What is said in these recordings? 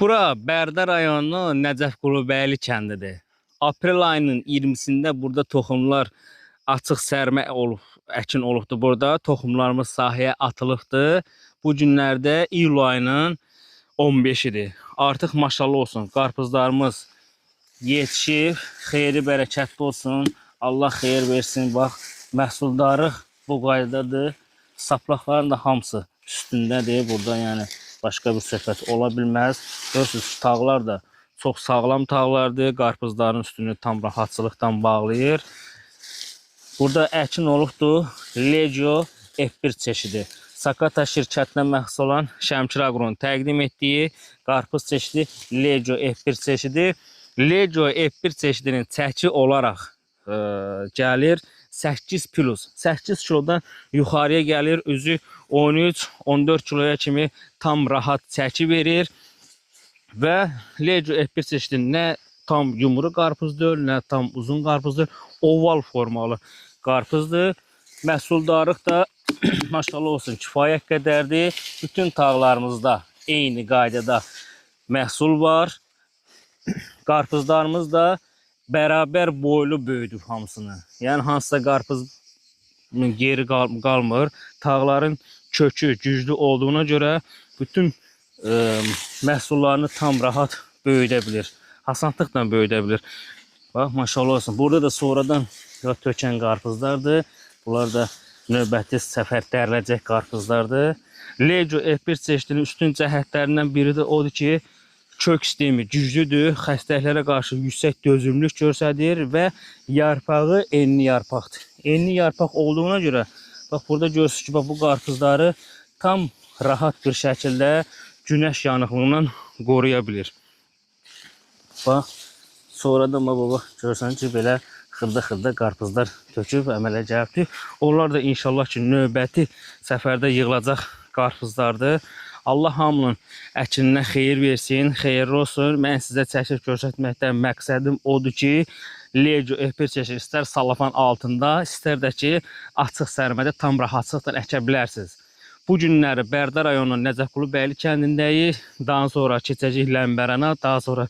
Bura Bərdə rayonunun Nəcəfqulubəyli kəndidir. Aprel ayının 20-sində burada toxumlar açıq sərmə olub, əkin olubdu burada. Toxumlarımız sahəyə atılıbdı. Bu günlərdə iyul ayının 15-idir. Artıq maşallah olsun, qarpızlarımız yetişib, xeyri bərəkətli olsun. Allah xeyir versin. Bax, məhsuldarlıq bu qaydadır. Saplaqların da hamısı üstündədir. Burada yəni başqa bir söhbət ola bilməz. Görürsünüz, tağlar da çox sağlam tağlardır. Qarpızların üstünü tam rahatçılıqdan bağlayır. Burada əkin olubdur. Legio F1 çeşidi. Sakata şirkətinə məxsus olan Şəmkir Aqronun təqdim etdiyi qarpız çeşidi Legio F1 çeşidi. Legio F1 çeşidinin çəki olaraq gəlir 8 plus. 8 kilodan yuxarıya gəlir. Özü 13-14 kiloya kimi tam rahat çəki verir. Və Legio F1 çeşidi nə tam yumru qarpızdır, nə tam uzun qarpızdır. Oval formalı qarpızdır. Məhsuldarlıq da maşallah olsun kifayət qədərdir. Bütün tağlarımızda eyni qaydada məhsul var. Qarpızlarımız da bərabər boylu böyüdüb hamısını. Yəni hansısa qarpız geri qalmır. Tağların kökü güclü olduğuna görə bütün məhsullarını tam rahat böyüdə bilir. Asanlıqla böyüdə bilir. Bax, maşallah olsun. Burada da sonradan tökən qarpızlardır. Bunlar da növbəti səfər dəriləcək qarpızlardır. Legio F1 çeşidinin üstün cəhətlərindən biri də odur ki, kök sistemi güclüdür, xəstəliklərə qarşı yüksək dözümlülük göstərir və yarpağı enli yarpaqdır. Enli yarpaq olduğuna görə, bax burada görürsünüz ki, bax bu qarpızları tam rahat bir şəkildə günəş yanıqlığından qoruya bilir. Bax, sonradan bax baba görürsən ki, belə xırda-xırda qarpızlar töküb əmələ gəlibdir. Onlar da inşallah ki, növbəti səfərdə yığılacaq qarpızlardır. Allah hamının əkininə xeyir versin, xeyirli olsun. Mən sizə çəkib göstərməkdən məqsədim odur ki, Legio F1 çeşidi istər salafan altında, istər də ki, açıq sərmədə tam rahatlıqla əkə bilərsiniz. Bu günləri Bərdə rayonunun Nəcəfqulubəyli kəndindəyik. Daha sonra keçəcəyik Ləmbərana, daha sonra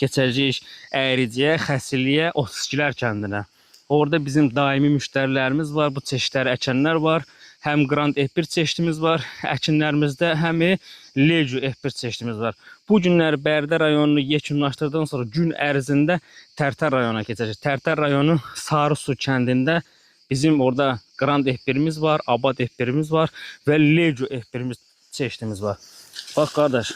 keçəcəyik Əyriciyə, Xəsilliyə, 32-lər kəndinə. Orada bizim daimi müştərilərimiz var, bu çeşidləri əkənlər var. Həm Grand F1 çeşidimiz var əkinlərimizdə, həm Legio F1 çeşidimiz var. Bu günləri Bərdə rayonunu yekunlaşdırdıqdan sonra gün ərzində Tərtər rayonuna keçəcəyik. Tərtər rayonu Sarısu kəndində bizim orada Grand F1-imiz var, Abad F1-imiz var və Legio F1-imiz çeşidimiz var. Bax qardaş,